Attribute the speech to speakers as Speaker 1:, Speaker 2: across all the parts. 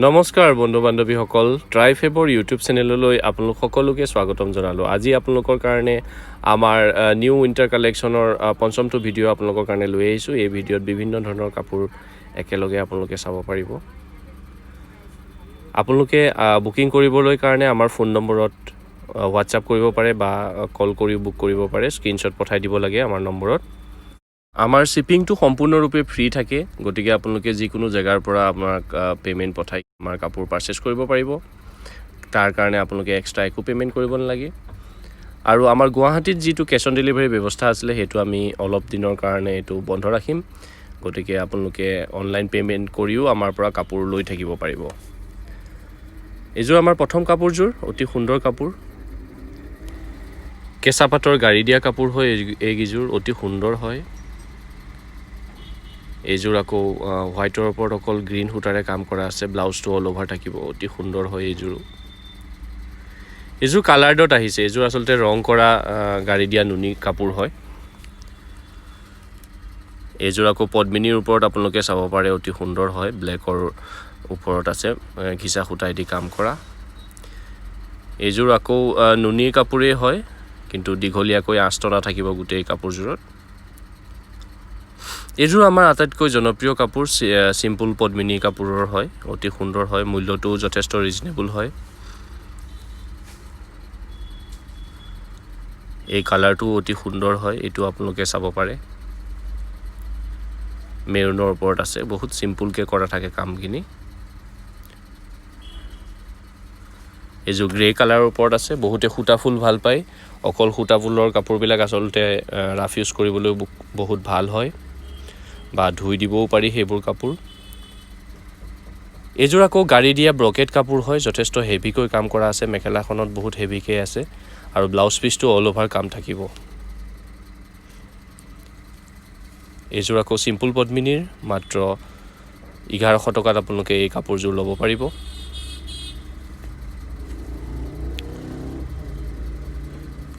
Speaker 1: নমস্কাৰ বন্ধু বান্ধৱীসকল, ট্ৰাইফেবৰ ইউটিউব চেনেললৈ আপোনালোক সকলোকে স্বাগতম জনালোঁ। আজি আপোনালোকৰ কাৰণে আমাৰ নিউ উইণ্টাৰ কালেকশ্যনৰ পঞ্চমটো ভিডিঅ' আপোনালোকৰ কাৰণে লৈ আহিছোঁ। এই ভিডিঅ'ত বিভিন্ন ধৰণৰ কাপোৰ একেলগে আপোনালোকে চাব পাৰিব। আপোনালোকে বুকিং কৰিবলৈ কাৰণে আমাৰ ফোন নম্বৰত হোৱাটছআপ কৰিব পাৰে বা কল কৰিও বুক কৰিব পাৰে। স্ক্ৰীনশ্বট পঠাই দিব লাগে আমাৰ নম্বৰত। আমাৰ শ্বিপিংটো সম্পূৰ্ণৰূপে ফ্ৰী থাকে, গতিকে আপোনালোকে যিকোনো জেগাৰ পৰা আমাক পে'মেণ্ট পঠাই আমাৰ কাপোৰ পাৰচেছ কৰিব পাৰিব। তাৰ কাৰণে আপোনালোকে এক্সট্ৰা একো পে'মেণ্ট কৰিব নালাগে। আৰু আমাৰ গুৱাহাটীত যিটো কেছ অন ডেলিভাৰী ব্যৱস্থা আছিলে, সেইটো আমি অলপ দিনৰ কাৰণে এইটো বন্ধ ৰাখিম। গতিকে আপোনালোকে অনলাইন পে'মেণ্ট কৰিও আমাৰ পৰা কাপোৰ লৈ থাকিব পাৰিব। এইযোৰ আমাৰ প্ৰথম কাপোৰযোৰ, অতি সুন্দৰ কাপোৰ, কেঁচা পাতৰ গাড়ী দিয়া কাপোৰ হয়। এইকেইযোৰ অতি সুন্দৰ হয়। এইযোৰ আকৌ হোৱাইটৰ ওপৰত অকল গ্ৰীণ সূতাৰে কাম কৰা আছে। ব্লাউজটো অল অভাৰ থাকিব, অতি সুন্দৰ হয় এইযোৰো। এইযোৰ কালাৰ্ডত আহিছে। এইযোৰ আচলতে ৰং কৰা গাড়ী দিয়া নুনি কাপোৰ হয়। এইযোৰ আকৌ পদ্মিনীৰ ওপৰত আপোনালোকে চাব পাৰে, অতি সুন্দৰ হয়। ব্লেকৰ ওপৰত আছে, ঘিচা সূতাই দি কাম কৰা। এইযোৰ আকৌ নুনিৰ কাপোৰেই হয়, কিন্তু দীঘলীয়াকৈ আঁচ টনা থাকিব গোটেই কাপোৰযোৰত। এইযোৰ আমাৰ আটাইতকৈ জনপ্ৰিয় কাপোৰ, চিম্পুল পদ্মিনী কাপোৰৰ হয়, অতি সুন্দৰ হয়, মূল্যটোও যথেষ্ট ৰিজনেবল হয়। এই কালাৰটোও অতি সুন্দৰ হয়, এইটো আপোনালোকে চাব পাৰে। মেৰুনৰ ওপৰত আছে, বহুত চিম্পুলকৈ কৰা থাকে কামখিনি। এইযোৰ গ্ৰে কালাৰৰ ওপৰত আছে। বহুতে সূতা ফুল ভাল পায়। অকল সূতা ফুলৰ কাপোৰবিলাক আচলতে ৰাফ ইউজ কৰিবলৈও বহুত ভাল হয় বা ধুই দিবও পাৰি সেইবোৰ কাপোৰ। এইযোৰ আকৌ গাড়ী দিয়া ব্ৰকেট কাপোৰ হয়, যথেষ্ট হেভিকৈ কাম কৰা আছে। মেখেলাখনত বহুত হেভিকৈ আছে আৰু ব্লাউজ পিচটো অল অভাৰ কাম থাকিব। এইযোৰ আকৌ চিম্পুল পদ্মিনীৰ, মাত্ৰ 1100 টকাত আপোনালোকে এই কাপোৰযোৰ ল'ব পাৰিব।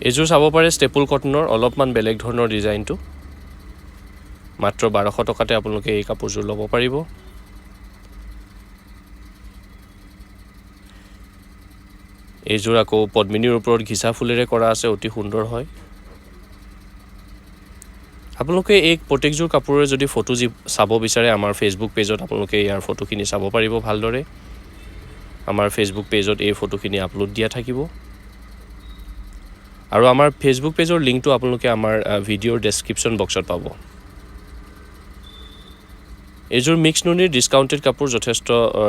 Speaker 1: এইযোৰ চাব পাৰে, ষ্টেপুল কটনৰ অলপমান বেলেগ ধৰণৰ ডিজাইনটো। মাত্ৰ 1200 টকাতে আপোনালোকে এই কাপোৰযোৰ ল'ব পাৰিব। এইযোৰ আকৌ পদ্মিনীৰ ওপৰত ঘিচা ফুলেৰে কৰা আছে, অতি সুন্দৰ হয়। আপোনালোকে এই প্ৰত্যেকযোৰ কাপোৰৰে যদি ফটো যি চাব বিচাৰে, আমাৰ ফেচবুক পেজত আপোনালোকে ইয়াৰ ফটোখিনি চাব পাৰিব ভালদৰে। আমাৰ ফেচবুক পেজত এই ফটোখিনি আপলোড দিয়া থাকিব আৰু আমাৰ ফেচবুক পেজৰ লিংকটো আপোনালোকে আমাৰ ভিডিঅ'ৰ ডেছক্ৰিপশ্যন বক্সত পাব। এইযোৰ মিক্স নুনিৰ ডিছকাউণ্টেড কাপোৰ, যথেষ্ট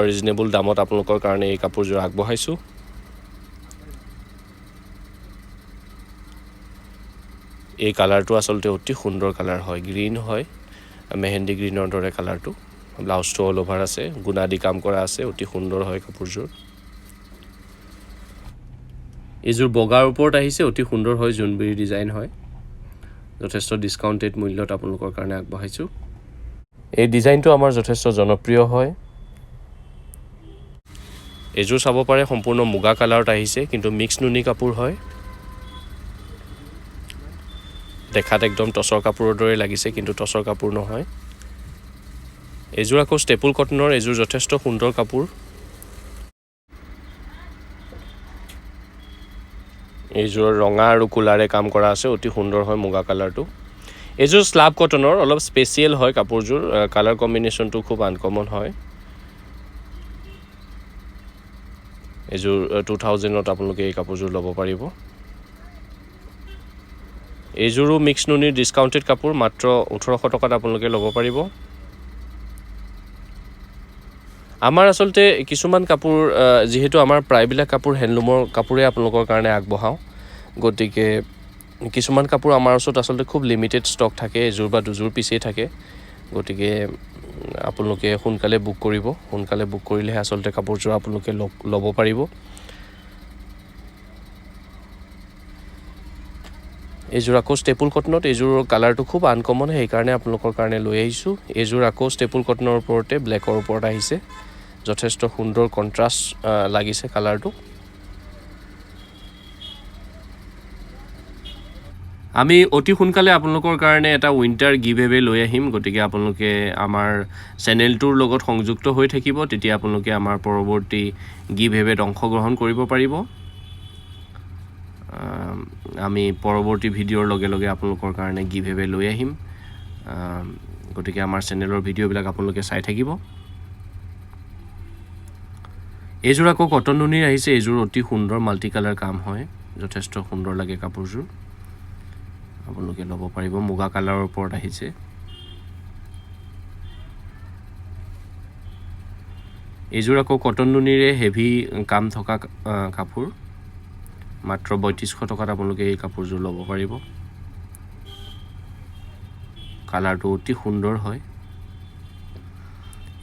Speaker 1: ৰিজনেবল দামত আপোনালোকৰ কাৰণে এই কাপোৰযোৰ আগবঢ়াইছোঁ। এই কালাৰটো আচলতে অতি সুন্দৰ কালাৰ হয়, গ্ৰীণ হয়, মেহেন্দি গ্ৰীণৰ দৰে কালাৰটো। ব্লাউজটো অল অভাৰ আছে, গুণা দি কাম কৰা আছে, অতি সুন্দৰ হয় কাপোৰযোৰ। এইযোৰ বগাৰ ওপৰত আহিছে, অতি সুন্দৰ হয়, জোনবিৰি ডিজাইন হয়। যথেষ্ট ডিছকাউণ্টেড মূল্যত আপোনালোকৰ কাৰণে আগবঢ়াইছোঁ। এই ডিজাইনটো আমাৰ যথেষ্ট জনপ্ৰিয় হয়। এইযোৰ চাব পাৰে, সম্পূৰ্ণ মুগা কালাৰত আহিছে, কিন্তু মিক্স নুনি কাপোৰ হয়। দেখাত একদম টচৰ কাপোৰৰ দৰে লাগিছে, কিন্তু টচৰ কাপোৰ নহয়। এইযোৰ আকৌ ষ্টেপুল কটনৰ, এইযোৰ যথেষ্ট সুন্দৰ কাপোৰ। এইযোৰ ৰঙা আৰু ক'লাৰে কাম কৰা আছে, অতি সুন্দৰ হয় মুগা কালাৰটো। এইযোৰ শ্লাব কটনৰ, অলপ স্পেচিয়েল হয় কাপোৰযোৰ, কালাৰ কম্বিনেশ্যনটো খুব আনকমন হয়। এইযোৰ 2000ত আপোনালোকে এই কাপোৰযোৰ ল'ব পাৰিব। এইযোৰো মিক্স নুনিৰ ডিছকাউণ্টেড কাপোৰ, মাত্ৰ 1800 টকাত আপোনালোকে ল'ব পাৰিব। আমাৰ আচলতে কিছুমান কাপোৰ, যিহেতু আমাৰ প্ৰায়বিলাক কাপোৰ হেণ্ডলুমৰ কাপোৰেই আপোনালোকৰ কাৰণে আগবঢ়াওঁ, গতিকে কিছুমান কাপোৰ আমাৰ ওচৰত আচলতে খুব লিমিটেড ষ্টক থাকে, এযোৰ বা দুযোৰ পিচেই থাকে। গতিকে আপোনালোকে সোনকালে বুক কৰিব। সোনকালে বুক কৰিলেহে আচলতে কাপোৰযোৰ আপোনালোকে ল'ব পাৰিব। এইযোৰ আকৌ ষ্টেপুল কটনত, এইযোৰৰ কালাৰটো খুব আনকমন, সেইকাৰণে আপোনালোকৰ কাৰণে লৈ আহিছোঁ। এইযোৰ আকৌ ষ্টেপুল কটনৰ ওপৰতে ব্লেকৰ ওপৰত আহিছে, যথেষ্ট সুন্দৰ কণ্ট্ৰাষ্ট লাগিছে কালাৰটো। আমি অতি সোনকালে আপোনালোকৰ কাৰণে এটা উইণ্টাৰ গিভ এৱে লৈ আহিম। গতিকে আপোনালোকে আমাৰ চেনেলটোৰ লগত সংযুক্ত হৈ থাকিব, তেতিয়া আপোনালোকে আমাৰ পৰৱৰ্তী গিভ এৱেত অংশগ্ৰহণ কৰিব পাৰিব। আমি পৰৱৰ্তী ভিডিঅ'ৰ লগে লগে আপোনালোকৰ কাৰণে গিভ এৱে লৈ আহিম। গতিকে আমাৰ চেনেলৰ ভিডিঅ'বিলাক আপোনালোকে চাই থাকিব। এইযোৰ আকৌ কটন নুনিৰ আহিছে। এইযোৰ অতি সুন্দৰ মাল্টি কালাৰ কাম হয়, যথেষ্ট সুন্দৰ লাগে কাপোৰযোৰ, আপোনালোকে ল'ব পাৰিব। মুগা কালাৰৰ ওপৰত আহিছে। এইযোৰ আকৌ কটন নুনিৰে হেভি কাম থকা কাপোৰ, মাত্ৰ 3200 টকাত আপোনালোকে এই কাপোৰযোৰ ল'ব পাৰিব। কালাৰটো অতি সুন্দৰ হয়।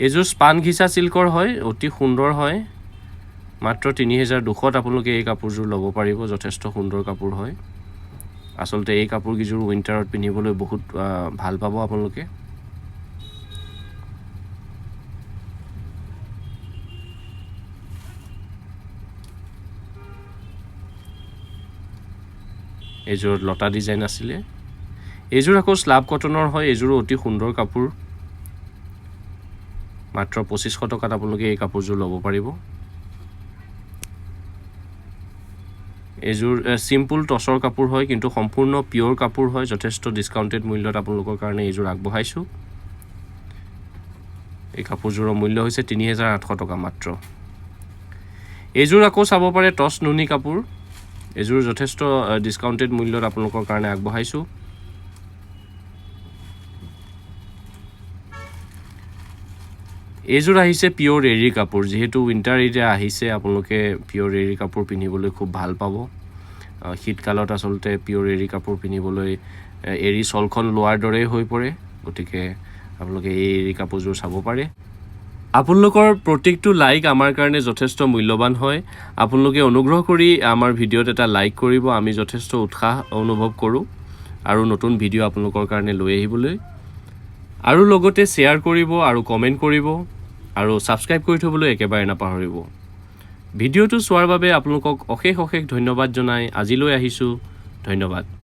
Speaker 1: এইযোৰ স্পান ঘিচা চিল্কৰ হয়, অতি সুন্দৰ হয়। মাত্ৰ 3200ত আপোনালোকে এই কাপোৰযোৰ ল'ব পাৰিব। যথেষ্ট সুন্দৰ কাপোৰ হয়। আচলতে এই কাপোৰকেইযোৰ উইণ্টাৰত পিন্ধিবলৈ বহুত ভাল পাব আপোনালোকে। এইযোৰত লতা ডিজাইন আছিলে। এইযোৰ আকৌ শ্লাব কটনৰ হয়, এইযোৰো অতি সুন্দৰ কাপোৰ। মাত্ৰ 2500 টকাত আপোনালোকে এই কাপোৰযোৰ ল'ব পাৰিব। এইযোৰ চিম্পুল টচৰ কাপোৰ হয়, কিন্তু সম্পূৰ্ণ পিয়'ৰ কাপোৰ হয়। যথেষ্ট ডিছকাউণ্টেড মূল্যত আপোনালোকৰ কাৰণে এইযোৰ আগবঢ়াইছোঁ। এই কাপোৰযোৰৰ মূল্য হৈছে 3800 টকা মাত্ৰ। এইযোৰ আকৌ চাব পাৰে টচ নুনি কাপোৰ। এইযোৰ যথেষ্ট ডিছকাউণ্টেড মূল্যত আপোনালোকৰ কাৰণে আগবঢ়াইছোঁ। এইযোৰ আহিছে পিয়'ৰ এৰী কাপোৰ। যিহেতু উইণ্টাৰ এতিয়া আহিছে, আপোনালোকে পিয়'ৰ এৰী কাপোৰ পিন্ধিবলৈ খুব ভাল পাব। শীতকালত আচলতে পিয়'ৰ এৰী কাপোৰ পিন্ধিবলৈ এৰী শ্বলখন লোৱাৰ দৰেই হৈ পৰে। গতিকে আপোনালোকে এই এৰী কাপোৰযোৰ চাব পাৰে। আপোনালোকৰ প্ৰত্যেকটো লাইক আমাৰ কাৰণে যথেষ্ট মূল্যৱান হয়। আপোনালোকে অনুগ্ৰহ কৰি আমাৰ ভিডিঅ'ত এটা লাইক কৰিব, আমি যথেষ্ট উৎসাহ অনুভৱ কৰোঁ আৰু নতুন ভিডিঅ' আপোনালোকৰ কাৰণে লৈ আহিবলৈ। আৰু লগতে শ্বেয়াৰ কৰিব আৰু কমেণ্ট কৰিব আৰু ছাবস্ক্ৰাইব কৰি থ'বলৈ একেবাৰে নাপাহৰিব। ভিডিঅ'টো চোৱাৰ বাবে আপোনালোকক অশেষ অশেষ ধন্যবাদ জনাই আজিলৈ আহিছোঁ। ধন্যবাদ।